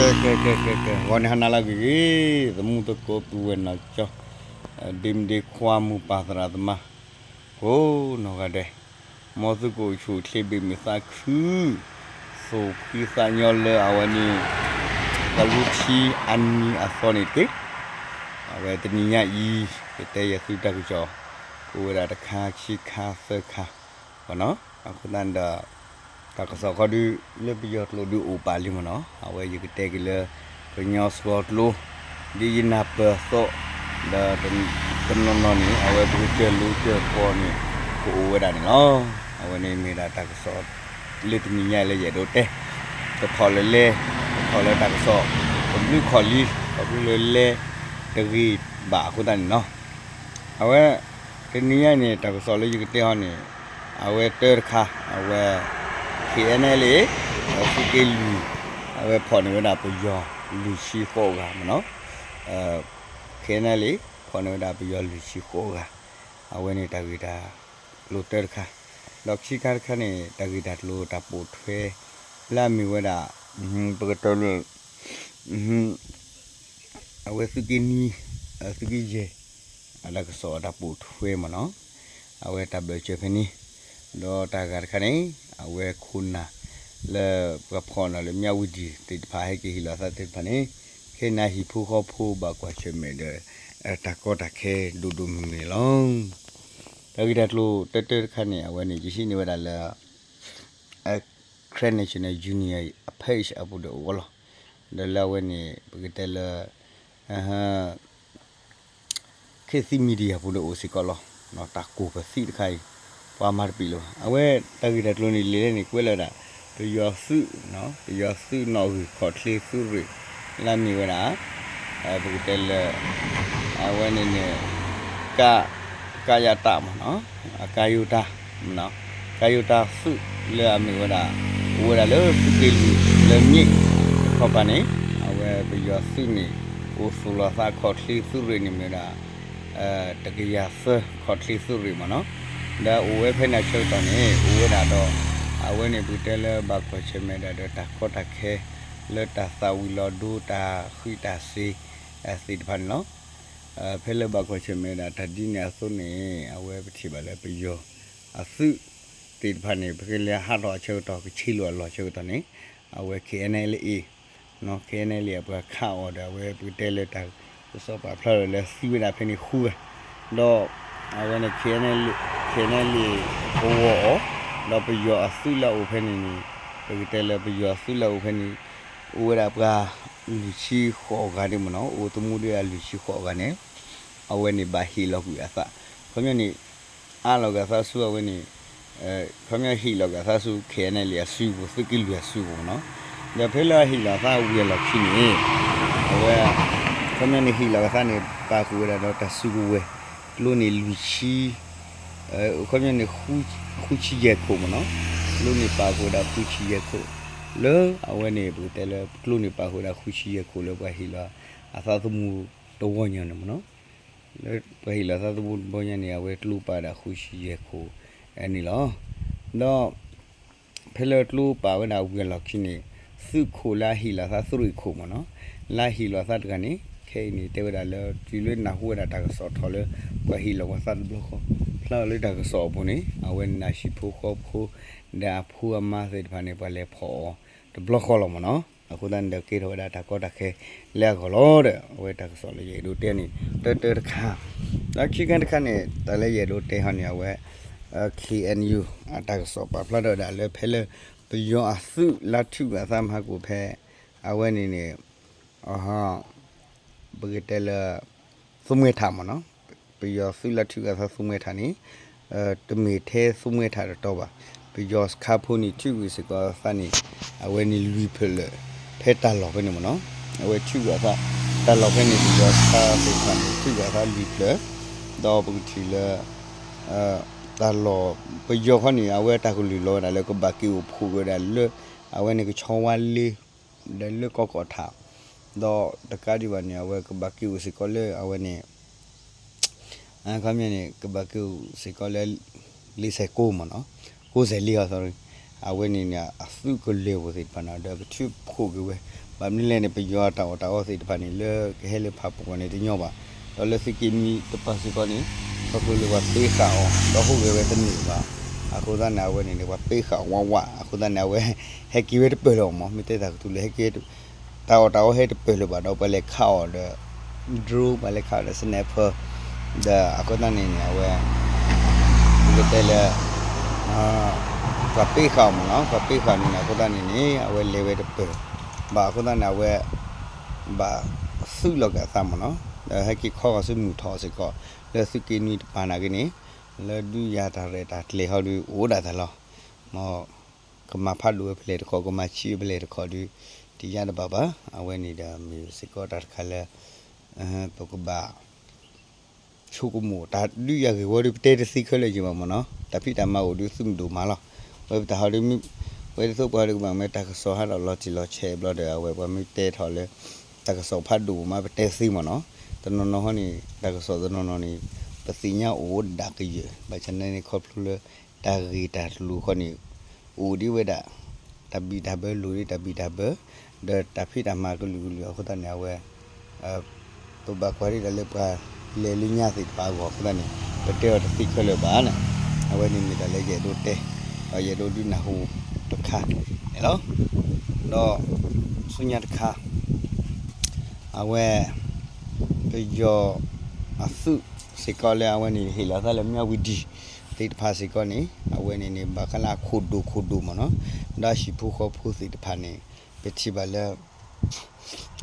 ကဲ ကဲ ကဲ ကဲ ဂီၤန့ၣ်ဟါနၤလၢအဂ့ၤဂ့ၤ, သမူသကိးပုၢ်ဝဲၢ်နီၢ်ကၠီ, ဒ့မုၣ်ဒ့ခွါမိၢ်ပၢ်သရၣ်သမါ ကိးနီၢ်ဂၤဒဲး, မ်သုကအိၣ်ဆူၣ်အိၣ်ချ့ဘၣ်မုာ်သးခု, သူၣ်ဖှံသးညီလၢအဝဲန့ၣ် တၢ်လူထံအနံၤအသီန့ၣ်တက့ၢ်. အဝဲတနံၤညါအံၤ ယတဲယသုတၢ်ကစီၣ် ကအိၣ်ဝဲဒၣ်တခါခံခါသၢခါ ဘၣ်နီၤ. အဃိသတးန့ၣ်ဒီး တၢ်ကစီၣ်ခီဒုး လၢပယီၤကျိာ်ဒုးအိၣ်ပာ်လံမ့ၢ်နီၤ. အဝဲယကတဲက့ၤလၢ ကညီစှီၤကျိာ် ဒ်ယနၢ်ပၢၢ်အသိး ဒီးတနီၤနီၤန့ၣ် အဝဲပကစၢၢ်လူၤစၢၢ်ကီၢ်န့ၣ် ကအိၣ်ဝဲဒၣ်န့ၣ်လီၤ. အဝဲန့ၣ်မ့ၢ်ဒၣ်တၢ်ကစီၣ် လၢတနံၤညါလၢယအဲၣ်ဒိးတဲ ကထီၣ်လၢလဲ ကထီၣ်လၢတၢ်ကစီၣ် ကဘျုးခီၣ်လံ ခီဖျိလၢလဲတဂ့ၤဘၣ်အဃိသတးန့ၣ်လီၤ. အဝဲ တနံၤညါန့ၣ် တၢ်ကစီၣ်လၢယကတဲဟီန့ၣ် အဝဲတၢတခါ အဝဲ ခ့ၣ်အဲၣ်အဲၣ်လ်အ့ၣ် သုးက့လွံၢ် အဝဲဖီၣ်န့ၢ်ဝဲဒၣ်ပယီၤလွံၢ်ဆံဃိးဂၤမ့ၢ်နီၤ. ခ့ၣ်အဲၣ်အဲၣ်လ်အ့ၣ် ဖီၣ်န့ၢ်ဝဲဒၣ်ပယီၤလွံၢ်ဆံဃိးဂၤ, အဝဲန့ၣ်တၢ်ဂ့ၢ်တၢ်ကျိၤတၢတခါ, ဒီးခံခါတခါန့ၣ် တၢ်ဂ့ၢ်တၢ်ကျိၤတၢ်ပိာ်ထွဲ လၢအမ့ၢ်ဝဲဒၣ် ပကတၢၢ်လၢ အဝဲသုးက့နွံ သုးက့ယဲၢ် အတၢ်ကစီၣ်အတၢ်ပိာ်ထွဲမ့ၢ်နီၤ, အဝဲတၢ်ဘၢၣ်စၢၤဖဲန့ၣ်, ဒီးတၢ်ဂၤတခါန့ၣ် အဝဲခိၣ်နၢ် လၢပှၤဖီၣ်နီၤလၢမၠၣ်ဝတံၣ်သ့ၣ်တဖၣ် ဟဲက့ၤဟ့ၣ်လီၤအသးသ့ၣ်တဖၣ်န့ၣ် ခဲအံၤန့ၣ်ဟံၣ်ဖိဃီဖိဘၣ်ကွၢ်ဆၢၣ်မဲာ်ဒီး တၢ်ကီတၢ်ခဲဒိၣ်ဒိၣ်မုၢ်မုၢ်န့ၣ်လီၤ. တၢ်ဂ့ၢ်တၢ်ကျိၤတၢတၢတခါန့ၣ် အဝဲန့ၣ် ယဟံးန့ၢ်ဝဲဒၣ်လၢ Karen National Union အ page အပူၤဒီးအိၣ်လီၤ. ဒီးလၢအဝဲန့ၣ် ပကတဲလၢ ခေတ်သစ် media ပူၤဒီးအိၣ်စ့ၢ်ကီးလီၤ. တၢ်ကိၢ်ပသံတခါအံၤ ပှၤမၤတပံာ်လၢၤဘၣ်. အဝဲတၢ်ဂ့ၢ်တၢ်ကျိၤန့ၣ် လဲၤလဲၣ်န့ၣ် ကွဲးလီၤဝဲဒၣ် ပယီၤသုး ပယီၤသုးနီၣ်ဂံၢ်ခီၣ်ချ့သုးရ့ၣ် လၢအမ့ၢ်ဝဲဒၣ် ပကတဲလၢ အဝဲန့ၣ်န့ၣ် က ကယတမ့ၢ်နီၤ, အကယိတၢ် ကယိတၢ်သုးလၢအမ့ၢ်ဝဲဒၣ် အိၣ်ဝဲဒၣ်လၢသုးက့လွံၢ်လၢမ့ၢ်တခီပၤန့ၣ် အဝဲပယီၤသုးန့ၣ် အိၣ်သူၣ်လီၤသးခီၣ်ချ့သုးရ့ၣ်န့ၣ်မ့ၢ်ဝဲဒၣ် တကယၤသၢခီၣ်ချ့သုးရ့ၣ်မ့ၢ်နီၤ, ဒီးအိၣ်ဝဲဖဲန့ၣ်အဆၢကတီၢ်န့ၣ် အိၣ်ဝဲဒၣ်ဒီး အဝဲန့ၣ်ပကတဲလၢဘၣ်ကွၢ်ဆၢၣ်မဲာ်ဒၣ်ဒီးတၢ်ကီတၢ်ခဲ လၢတၢ်သးဝံၤလီၤဒိတၢ်ဃံးတၢ်စ့ၤသ့ၣ်တဖၣ်န့ၣ်လီၤ. ဖဲလၢဘၣ်ကွၢ်ဆၢၣ်မဲာ်ဒၣ်တၢ်ဒ်န့ၣ်အသိးန့ၣ် အဝဲပထံၣ်ဘၣ်လၢပယီၤအသုးသ့ၣ်တဖၣ်န့ၣ် ဖဲလၢဟးထီၣ်အဆၢကတီၢ် ကဆ့လိာ်အလီၢ်ဆၢကတီၢ်န့ၣ် အဝဲ KNLA KNLA အပှၤခးအီၤဒီး အဝဲပကတဲလၢတၢ်ကစီၣ်ပာ်ဖျါထီၣ်လၢသံဝဲဒၣ်ဖဲန့ၣ်ဃုဂၤ, ဒီးအဝဲန့ၣ် KNLA KNLA ကဝီၤအီၤ, ဒီးပယီၤအသုးလၢအအိၣ်ဖဲန့ၣ်န့ၣ် ပကတဲလၢပယီၤအသုးလၢအအိၣ်ဖဲန့ၣ် အိၣ်ဝဲဒၣ်ပှၤလွံၢ်ဆံဃိးဂၤဒ်မ့ၢ်နီၤ, အိၣ်သမူဒ်အလွံၢ်ဆံဃိးဂၤန့ၣ် အဝဲန့ၣ်ဘၣ်ဟ့ၣ်လီၤကွံာ်အသး, ခီပညီန့ၣ် အးလီၤဂာ်သးဆူအဝဲန့ၣ် ခီပညီဟ့ၣ်လီၤဂာ်သးဆူ KNLA အစုပူၤ သုးက့လွံၢ်အစုပူၤမ့ၢ်နီၤ, ဒီးဖဲလၢအဟ့ၣ်လီၤသးဝံၤအလီၢ်ခံန့ၣ် အဝဲ ခီပညီန့ၣ်ဟ့ၣ်လီၤဂာ်သးန့ၣ် ပာ်ဃုာ်ဝဲဒၣ်ဒီးတၢ်စုကဝဲၤ ကျိန့ၣ်လွံၢ်ဆံ ခီပညီန့ၣ် ဃုဆံယဲၢ်ခိၣ်မ့ၢ်နီၤ, ကျိန့ၣ်ပာ်ဃုာ်ဝဲဒၣ်ဃုဆံယဲၢ်ခိၣ်, လၢအဝဲန့ၣ် ပကတဲလၢကျိန့ၣ်ပာ်ဃုာ်ဝဲဒၣ်ဃုဆံယဲၢ်ခိၣ်လၢပှၤဟ့ၣ်လီၤအသးသမူတဝီညါန့ၣ်မ့ၢ်နီၤ, လၢပှၤဟ့ၣ်လီၤသးသမူတဝီညါန့ၣ် အဝဲကျိပာ်ဝဲဒၣ်ဃုဆံယဲၢ်ခိၣ်န့ၣ်လီၤ. ဒီး ဖဲလၢကျိပာ်ဝဲဒၣ်ဝံၤအလီၢ်ခံန့ၣ် သုးခိၣ်လၢအဟ့ၣ်လီၤသးသုးရ့ၣ်ခိၣ်မ့ၢ်နီၤ, လၢအဟ့ၣ်လီၤသးတဂၤန့ၣ် ခဲအံၤန့ၣ် တဲဝဲဒၣ်လၢ တုၤလၢနၢ်ဟူဝဲဒၣ်တၢ်ကစီၣ်ထီၣ်လၢ ပှၤဟ့ၣ်လီၤပှၤသးတဘျီဃီ ဖျါအီၤလၢတၢ်ကစီၣ်အပူၤန့ၣ် အဝဲန့ၣ်နၢ်ဟံၣ်ဖိဃီဖိ ဒီးအဖိအမါသ့ၣ်တဖၣ်န့ၣ် ပှၤလဲၤဖီၣ်အီၤတဘျီဃီလီၤမ့ၢ်နီၤ, အဃိသတးန့ၣ်ဒီးကဲထီၣ်ဝဲဒၣ်တၢ်ကီတၢ်ခဲလၢအဂီၢ်လီၤဒီး အဝဲတၢ်ကစီၣ်လၢယအဲၣ်ဒိးတဲန့ၣ် တၢတၢတခါ, ဒီးခံခါတခါန့ၣ် တၢ်လၢယအဲၣ်ဒိးတဲဟီန့ၣ် အဝဲ KNU အတၢ်ကစီၣ်ပာ်ဖျါထီၣ်ဝဲဒၣ်လၢဖဲလၢ ပယီၤအသုးလၢထုးကွံာ်အသးမဟါကိၣ်ဖဲ အဝဲန့ၣ်န့ၣ် ပကတဲလၢ သူမှဲထးမ့ၢ်နီၤ, ပယီၤသုးလၢထုးကွံာ်အသးသူမှဲထးန့ၣ် တမ့ၢ်ထဲသူမှဲထးတတီၤဘၣ်, ပယီၤစခါဖိန့ၣ် ထုးကွံာ်စ့ၢ်ကီးအသးန့ၣ် အဝဲန့ၣ်လွံၢ်ဖျၢၣ်လၢာ် ဖဲတၢ်လီၢ်ဖဲန့ၣ်မ့ၢ်နီၤ, အဝဲထုးကွံာ်အသး တၢ်လီၢ်ဖဲန့ၣ် ပယီၤစခါသ့ၣ်တဖၣ်န့ၣ် ထုးကွံာ်အသးလွံၢ်ဖျၢၣ်, ဒီးပကထံၣ်လၢ တၢ်လီၢ် ပယီၤခီန့ၣ် အဝဲတၢ်ကလုၢ်လီၤဝဲဒၣ်လၢကဘၣ်က့ၤအိၣ်ဖှိၣ်က့ၤဝဲဒၣ်လၢ အဝဲန့ၣ်ကဆီဝါလ့ ဒီးလၢကီၢ်ကီၢ်ထး, ဒီးတကးဒံးဘၣ်န့ၣ် အဝဲကဘၣ်က့ၤအိၣ်စ့ၢ်ကီးလၢအဝဲန့ၣ် ခီပညီန့ၣ် ကဘၣ်က့ၤအိၣ်စ့ၢ်ကီးလၢ လ့စဲးကိမ့ၢ်နီၤ, ကိးစဲးလ့အီၤ sorry, အဝဲန့ၣ်န့ၣ် အသုးကလၢၤပူၤသ့ၣ်တဖၣ်န့ၣ် ဒီးကထုးဖှိၣ်က့ၤဝဲ, ဘၣ်မနုၤလဲၣ်န့ၣ် ပယီၤအတၢ်အီၣ်တၢ်အီသ့ၣ်တဖၣ်န့ၣ် လၢကဟဲလၢဖးပူၤအဂီၢ်န့ၣ်တညီဘၣ်, ဒီးလၢသုးက့နွံတပၤစ့ၢ်ကီးန့ၣ် ခီဖျိလၢပှၤပ့ဃာ်အီၤ ဒီးဟူးဂဲၤဝဲတန့ၢ်ဘၣ်, အဃိသတးန့ၣ် အဝဲန့ၣ်န့ၣ် ပှၤပ့ဃာ်ဝးဝး အဃိသတးန့ၣ် အဝဲ ဟဲက့ၤဝဲတပၢၢ်လၢၤအီၤမး, မ့ၢ်တဲတၢ်ကတိၤလၢဟဲက့ၤ တၢ်အီၣ်တၢ်အီဟဲတပၢၢ်လၢၤဘၣ်ဒီး ပှၤလဲၤခးအီၤဒီး drone ပှၤလဲၤခးအီၤဒီး sniper ဒီးအဃိသတးန့ၣ်န့ၣ် အဝဲ ပကတဲလၢ ပှၤပ့ဃာ်အီၤမးနီၤ, ပှၤပ့ဃာ်န့ၣ်န့ၣ် အဃိသတးန့ၣ်န့ၣ် အဝဲလဲၤဝဲတပၢၢ်ဘၣ်အဃိသတးန့ၣ် အဝဲ ဘၣ်သုးလီၤက့ၤအသးမးနီၤ, ဒီးဟဲက့ၤခီဂီၤဆူမုၢ်ထီၣ်စ့ၢ်ကီး လၢသုးက့နွံတပၤနာ်က့န့ၣ် လၢဒုးယၤတၢ်ရဲၣ်တၢ်ကျဲၤဟီဒုးအိၣ်ဒၣ်တၢ်လီၤ, မ် ကမၤဖးဒိၣ်ဝဲဖဲလဲၣ်တခီ ကမၤဆံးဝဲဖဲလဲၣ်တခီဒီး တယါတဘၣ်ဘၣ်, အဝဲန့ၣ်ဒီးမ့ၢ်စ့ၢ်ကီးတၢ်တခါလၢ ပကဘၣ် ဆိကမိၣ် တၢ်ဒုးယၤဂ့ၢ်ဝီဒီး ပတဲတသ့ခဲလၢာ်ယံၤဘၣ်မးနီၤ, တၢ်ဖံးတၢ်မၤအိၣ်ဒီးသုးမုၢ်ဒိၣ်မးလီၤ, ဝဲပတၢ်ဟီဒီး ဝဲတသိးပှၤဒီးကဘၣ်မ့ၢ်တၢ်ကစီၣ်ဟးဒီးလီၤတံၢ်လီၤဆဲးဘျီဒီး အဝဲပှၤမ့ၢ်တဲထီၣ်လၢ တၢ်ကစီၣ်ဖးဒိၣ်မး ပတဲသ့မးနီၤ, တနီၤနီၤဟီန့ၣ် တၢ်ကစီၣ်တနီၤနီၤန့ၣ် ပသ့ၣ်ညါအိၣ်ဒၣ်ကယၢၢ် ဘၣ်ဆၣ်န့ၣ်န့ၣ် ခီဖျိလၢ တၢ်ဂ့ၢ်တၢ်ကျိၤဃီန့ၣ် အိၣ်ဒံးဝဲဒၣ် တၢ်ဘံၣ်တၢ်ဘၢ လိၣ်ဒံးတၢ်ဘံၣ်တၢ်ဘၢ ဒီးတၢ်ဖံးတၢ်မၤကလုာ်ကလုာ်အဃိသတးန့ၣ် အဝဲ ပဘၣ်ကွၢ်ဒံးတၢ်လၢပှၤလဲၤလၢညါသ့ၣ်တဖၣ်အဂီၢ်အဃိသတးန့ၣ် ပတဲအီၤတသ့ခဲလၢာ်ဘၣ်န့ၣ်, အဝဲန့ၣ်မ့ၢ်တၢ်လၢယအဲၣ်ဒိးတဲ ဒီးယအဲၣ်ဒိးဒုးနၢ်ဟူတခါန့ၣ်လီၤ. ဒီးဆူညါတခါ အဝဲ ပယီၤအသုး စ့ၢ်ကီးလၢအဝဲန့ၣ်ဟ့ၣ်လီၤသးလၢမၠၣ်ဝံၤဒံၣ်သ့ၣ်တဖၣ်စ့ၢ်ကီးန့ၣ် အဝဲန့ၣ်န့ၣ် ဘၣ်ဃးလၢအခိၣ်ဒိၣ်ခိၣ်ဒိၣ်မးနီၤ, ဒီးအဟံၣ်ဖိဃီဖိသ့ၣ်တဖၣ်န့ၣ် ပထံၣ်ဘၣ်လၢ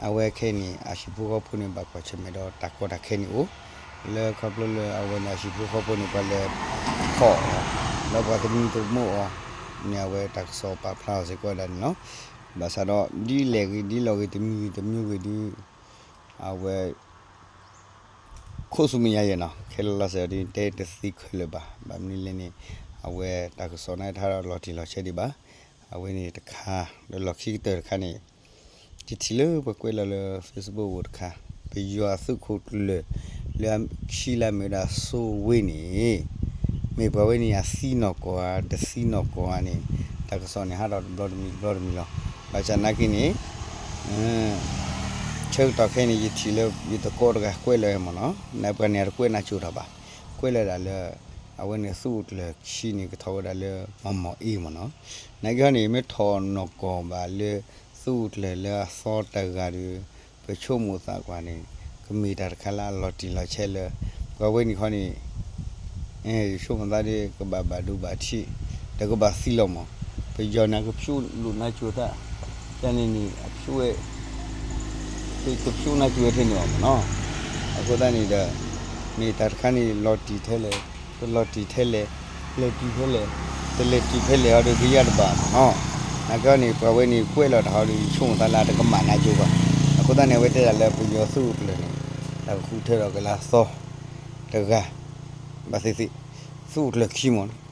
အဝဲခဲအံၤန့ၣ် အဟံၣ်ဖိဃီဖိန့ၣ် ဘၣ်ကွၢ်ဆၢၣ်မဲာ်ဒီးတၢ်ကီတၢ်ခဲန့ၣ်အိၣ် လၢခီဖျိလၢအဝဲန့ၣ် အဟံၣ်ဖိဃီဖိန့ၣ် ပှၤလဲၤထီၣ်အီၤ ဒီးပှၤသမံသမိးအီၤန့ၣ် အဝဲတၢ်ကစီၣ်ပာ်ဖျါအီၤစ့ၢ်ကီးဝဲဒၣ်န့ၣ်လီၤ. ဘၣ်ဆၣ်ဒီး ဒ်လဲၣ်ဂ့ၤ ဒ်လဲၣ်ဂ့ၤ တမံၤဂ့ၤ တမံၤဂ့ၤဒီး အဝဲ ခိၣ်ဆူမဲာ်ညါယဲၢ်နီၤ ခဲလၢာ်လီၤစဲၤဒီး တဲတသ့ခဲလၢာ်ဘၣ်. ဘၣ်မနုၤလဲၣ်န့ၣ် အဝဲတၢ်ကစီၣ်န့ၣ် တဟးဒီးလီၤတံၢ်လီၤဆဲးဒံးဘၣ်. အဝဲန့ၣ်တခါ ဒီးလီၢ်ခံကတၢၢ်တခါန့ၣ် ယထံၣ်လၢပှၤကွဲးလီၤလၢ Facebook အိၣ်တခါ ပယီၤအသုးခိၣ်ကျၢၢ် လၢအခံလၢအမ့ၢ်ဝဲဒၣ်စိဝ့န့ၣ် မ့ၢ်ပှၤဝဲန့ၣ် အသံနီၢ်ကီၢ်ဧါ တသံနီၢ်ကီၢ်ဧါန့ၣ် တၢ်ကစီၣ်န့ၣ် ဟးထီၣ်တဘျီတမံၤတဘျီတမံၤလီၤ. ဘၣ်ဆၣ်နာ်က့န့ၣ် ဆၢကတီၢ်ခဲအံၤန့ၣ် ယထံၣ်လၢယသကိးတဂၤကွဲးလီၤဝဲမ့ၢ်နီၤ, နပှၤန့ၣ်တကွဲးနၤကၠိၤတၢ်ဘၣ်, ကွဲးလီၤဒၣ်လၢ အဝဲန့ၣ်သုးခိၣ်ကျၢၢ်ခံန့ၣ် ကထီၣ်ဝဲဒၣ်လၢ မီၢ်မီၢ်အ့မ့ၢ်နီၤ. နာ်က့ဟီန့ၣ် မ့ၢ်ထီၣ်နီၢ်ကီၢ်ဘၣ်လၢ သုးခိၣ်ကျၢၢ်လၢအသီတဂၤဒီး ပဆိကမိၣ်သးကွၢ်န့ၣ် ကမ့ၢ်တၢ်တခါလၢအလီၤတံၢ်လီၤဆဲးလၢ ပှၤဝဲန့ၣ်ခီန့ၣ် ယဆိကမိၣ်သးဒီး ကဘၣ်ဘၣ်ဒိဘၣ်ထံး ဒီးကဘၣ်သံလီၤမး, ပယီၤန့ၣ် ကဖျိလိာ်နၤကၠိၤသး တၢ်န့ၣ်န့ၣ် အဖျိဝဲ ကဖျိနၤကၠိၤဝဲထဲန့ၣ်အီၤမ့ၢ်နီၤ. အဃိသတးန့ၣ်ဒီး မ့ၢ်တၢ်တခါန့ၣ် လီၤတံၢ်ထဲလဲၣ် တလီၤတံၢ်ထဲလဲၣ် လဲၤတံၢ်ထဲလဲၣ် တလဲၤတံၢ်ထဲလဲၣ်ဟီဒီး ကယါတဘၣ်မ့ၢ်နီၤ. နာ်က့န့ၣ် ပှၤဝဲန့ၣ်ကွဲးလီၤတၢ်ဟီဒီး ယဆိကမိၣ်သးလၢတကမၣ်နၤကၠိၤဘၣ်. အဃိသတးန့ၣ် အဝဲတဲဒၣ်လၢပယီၤသုးခိၣ်ကျၢၢ်န့ၣ် တၢ်ကဃုထၢထီၣ်က့ၤလၢအသီတဂၤ ဘၣ်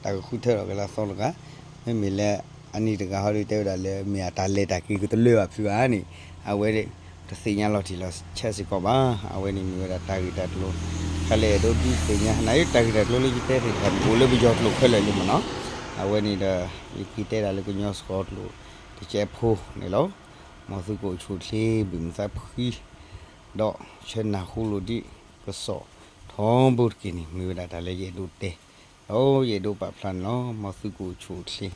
သ့ၣ်သ့ၣ် သုးခိၣ်ကျၢၢ်ခံမ့ၢ်နီၤ တၢ်ကဃုထၢထီၣ်က့ၤလၢအသီတဂၤ မ့မ့ၢ်လၢအနံၤတဂၤဟီဒီး တဲဝဲဒၣ်လၢ မ့ၢ်အတၢ်လဲၤတၢ်က့ၤကတလၢဘၣ်ဖုးဧါန့ၣ် အဝဲတသ့ၣ်ညါလီၤတံၢ်လီၤဆဲးစ့ၢ်ကီးဘၣ်. အဝဲန့ၣ်မ့ၢ်ဝဲဒၣ်တၢ်ဂ့ၢ်တၢ်ကျိၤ တၢ်လၢအဲၣ်ဒိးဒုးသ့ၣ်ညါ နာ်က့တၢ်ဂ့ၢ်တၢ်ကျိၤလၢယတဲသ့ၣ်တဖၣ်န့ၣ် အိၣ်လၢပယီၤကျိာ်ခဲလၢာ်လံမ့ၢ်နီၤ. အဝဲန့ၣ်ဒီး ယက့ၤတဲဒၣ်လၢကညီစှီၤကျိာ်တကဲးဖိန့ၣ်လီၤ. မ်သုကအိၣ်ဆူၣ်အိၣ်ချ့ ဘုၣ်မုာ်သးဖှံ ဒီးဆၢနၢ်ဟူလိာ်ဒံးကစီၣ်ထီဘိတက့ၢ်န့ၣ် မ့ၢ်ဝဲဒၣ်တၢ်လၢယအဲၣ်ဒိးတဲ ဒီးယအဲၣ်ဒိးပာ်ဖျါန့ၣ်လီၤ. မ်သုကအိၣ်ဆူၣ်အိၣ်ချ့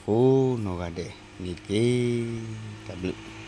ကိးနီၢ်ဂၤဒဲးန့ၣ်တက့ၢ်. တၢ်ဘျုး